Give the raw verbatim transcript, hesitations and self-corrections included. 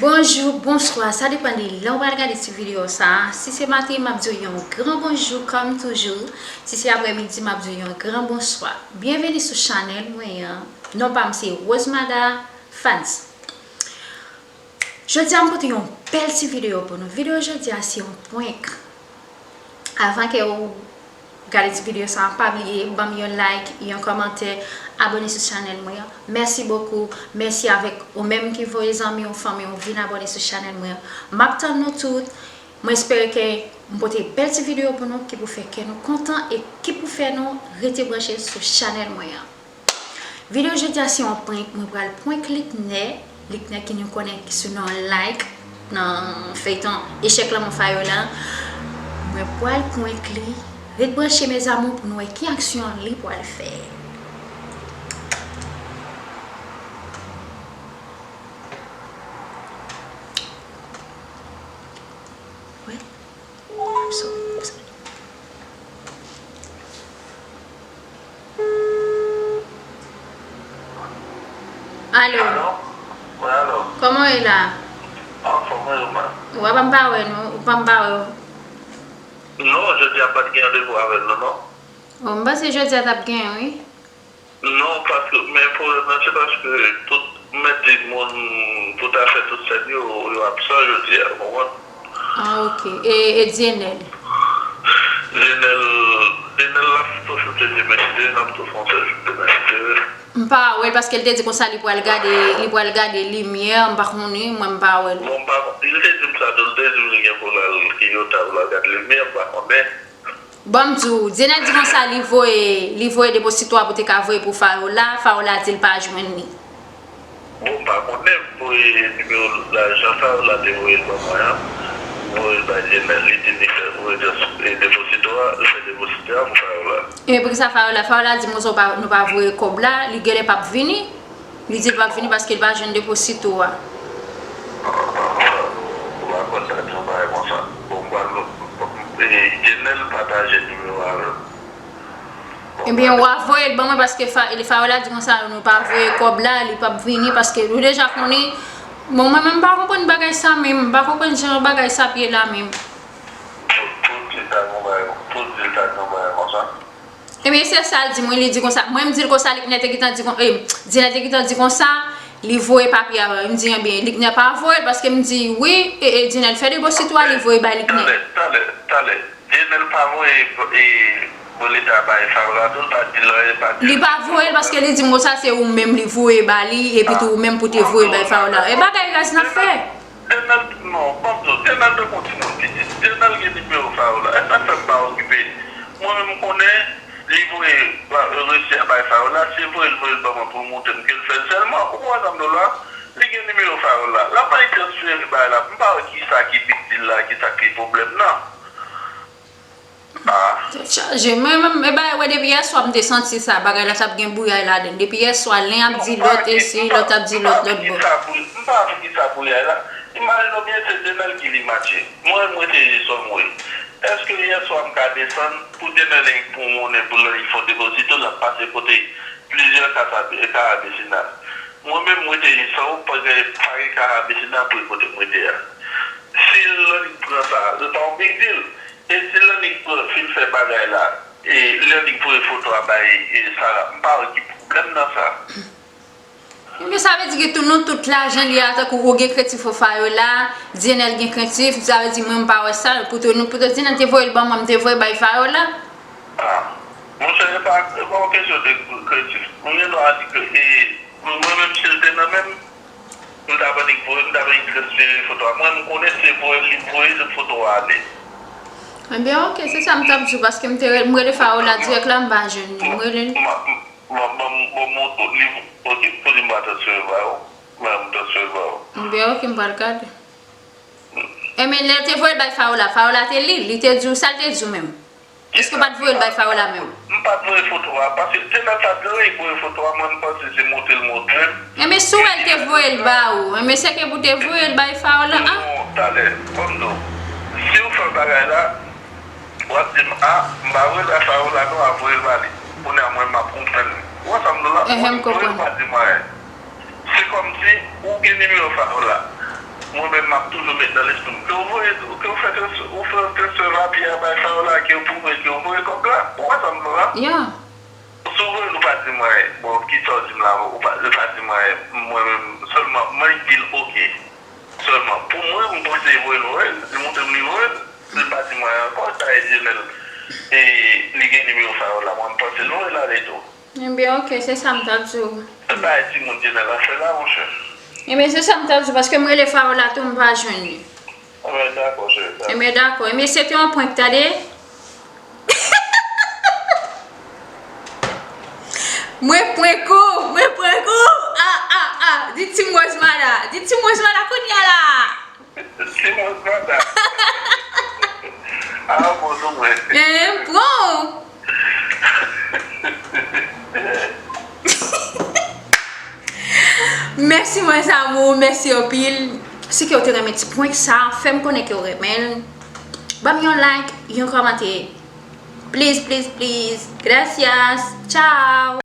Bonjou, bonswa, sa depann de lè w pral gade ti videyo sa a. Si se maten, m ap di w yon gran bonjou, kòm toujou. Si se aprèmidi, m ap di w yon gran bonswa. Byenveni sou chanèl mwen an. Non pa m se Rosemada Fans. Jodi a, m pote yon bèl ti videyo pou nou. Videyo jodi a, se yon prank. Avan ke w gade ti videyo sa a, pa bliye ban m yon like, yon kòmantè, abòne sou chanèl mwen an. Mèsi bokou. Mèsi avèk ou menm ki voye zanmi w, fanmi w vin abòne sou chanèl mwen an. M ap tann nou tout. Mwen espere ke m pote bèl ti videyo pou nou ki pou fè kè nou kontan e ki pou fè nou rete branche sou chanèl mwen an. Videyo jodi a se yon prank, mwen pral prank Liknè, Liknè ki nou konnen ki sou non Like nan feyton Echèk Lanmou Fayola. Mwen pral prank li. Ret branche mes amours pou nou wè ki aksyon li pral fè. Wè. I'm sorry. Alo. Alo? Wi, alo. Kòman w ye la? Anfòm, wi, ou menm? Ou pa m pa wè, non? Ou pa m pa wè. Non, jodi a m pa t gen randevou avè l, non, non. O, m panse jodi a t ap genyen, wi. Non, paske, men pwoblèm nan, se paske tout, m mèt di moun pou ta fè tout sèn yo, yo absan jodi a, ou konprann? Ah, ok. E, e Dienel? Dienel, Dienel la tou fout demen, si Dye vle, n ap tou fè yon sèl jou demen, si Dye vle. M pa wè l paske l te di konsa li pral gade, li pral gade limyè, m pa konnen, mwen m pa wè l. Bon, m pa konnen. Li te di m sa tou, li te di m li gen pou l al Kiyota pou l al gade limyè, m pa konnen. Bon, m di w, Dienel di konsa li voye, li voye deposito a pou te ka voye pou Fayola, Fayola di l pa jwenn li. Bon, m pa konnen, voye nimewo lajan Fayola te voye l ban mwen an, m voye l bay Dienel, li di li fè voye trans-, e, deposito a, l fè deposito a pou Fayola. E poukisa Fayola, Fayola di m konsa w pa, nou pa voye kòb la, li genlè p ap vini? Li di l p ap vini paske l pa jwenn deposito a. Ou pa konn sa di yon bagay konsa. Bon, m pral, e, Dienel pataje nimewo avè m. Bon, ebyen, w a voye l ban mwen paske Fa-, Fayola di konsa, nou pa voye kòb la, li p ap vini paske nou deja konnen. Bon, mwen menm m pa konprann bagay sa menm, m pa konprann jan bagay sa ap ye la menm. Pou, pou di l ta gen yon bagay, pou di l ta gen yon bagay konsa. Ebyen, se sa l di mwen, li di konsa. Mwen, m di l konsa, Liknè te gentan di kon-, e, Dienel te gentan di konsa, li voye papye a ba mwen. M di, ebyen, Liknè pa voye l, paske m di, wi, e, e, Dienel fè deposito a, li voye bay Liknè. Talè, talè, talè. Dienel pa voye, e, bon, leta bay Fayola, tou l pa di l anyen, pa di. Li pa voye l, paske li di m konsa, se ou menm li voye ba li, epi tou ou menm pou te voye bay Fayola. E bagay raz n ap fè. Dènal, non, ban m di w, Dènal te konn timoun pitit. Dènal gen nimewo Fayola. Èske sa fè m pa okipe? Mwen menm m konnen li voye resi a bay Fayola, se voye l voye l ban mwen pou l montre m ke l fè l sèlman. Ou konprann sa m di w la? Li gen nimewo Fayola. L ap bay transfere bagay la. M pa wè kisa ki big deal la, kisa ki pwoblèm nan. Ah. Tèt chaje. Mwen menm, e bagay, wè, depi yèswa m te santi sa, bagay la t ap gen bouyay ladan l. Depi yèswa, len ap di lòt isi, lòt ap di lòt lòt bò. M pa wè kisa bouyay la. Imajine w byen, se Dènal ki vin matche. Mwen, mwen te ye sòm wi. Èske yèswa m ka desann pou Dènal pou monnen pou l fè depozito, l ap pase kote plizyè ka-, karabesina. Mwen menm, mwen te ye san ou pa gen, pa gen karabesina pou kote mwen te a. Si l annik pran sa, se pa yon big deal. E si l annik pran, fin fè bagay la, e l annik voye foto a bay, e, Sara, m pa wè ki pwoblèm nan sa. Ebyen, sa vle di ke tou, nou tout lajan li a, tankou ou gen krentif pou Fayola, Dienel gen krentif, sa vle di mwen m pa wè sa, poutan nou, poutan Dienel te voye l ban mwen, m te voye bay Fayola. Ah, monchè, e pa, e pa yon kesyon de krentif. Mwen gen dwa di ke, e, mwen menm, si l te nan men m, m t ap annik voye, m t ap annik transfere foto a. Mwen, m konnen se voye l, li voye foto a ale. Ebyen, ok, se sa m t ap di w, paske m te re-, m rele Fayola dirèk la, m pa jwenn li. M rele l. M ap, m ap, m ap, m ap, m ap, ok, pou di m pa transfere ba ou. M ap transfere ba ou. Ebyen, ok, m pral gade. Ebyen, lè l te voye l bay Fayola, Fayola te li l, li te di w sa l te di w menm. Èske w pa t voye l bay Fayola menm? M pa t voye foto a, paske Dènal ta di l wi, voye foto a, mwen m panse se montre l montre m. Enben, si w wè l te voye l ba ou, enben, se ke pou te voye l bay Fayola, a? Non, talè, ban m di w. Si w fè bagay la, w ap di m, a, m pa voye l bay Fayola non, a voye l ba li. Kounye a, mwen, m ap konprann li. Ou wè sa m di w la? Enhen, m konprann. Ou pa di m anyen. Se kòmsi ou gen nimewo Fayola. Mwen menm, m ap toujou met nan lespri m ke w voye, ke w fè transfè, ou fè transfè papye a bay Fayola, ke yo pwouve ke w voye kòb la. Ou wè sa m di la? Yeah. Si w voye l, ou pa di mwen, bon, kisa w di m la, ou pa, li pa di mwen, mwen menm, sèlman, mwen di l oke. Sèlman, pou mwen, m panse li voye l, wi, li montre m li voye l, li pa di mwen ankò, sa e Djenèl, e, li gen nimewo Fayola, mwen, m panse l voye l ale tou. Ebyen, oke, se sa m t ap di w. Se bagay timoun Djenèl ap fè la, monchè. Ebyen, se sa m t ap di w, paske m rele Fayola tou, m pa jwenn li. Ebyen, dakò, cheri, dakò. Ebyen, dakò. Ebyen, se te yon prank, tande? Mwen prank ou, mwen prank ou. Ah, ah, ah. Di Team Rosemada. Di Team Rosemada kounye a la. Team Rosemada. Ah, bon, nou mwen. Eh, bon. Mèsi, mes amours, mèsi anpil. Si ke w te renmen ti prank sa, fè m konnen ke w renmen l. Ban m yon like, yon kòmantè. Please, please, please. Gracias. Ciao.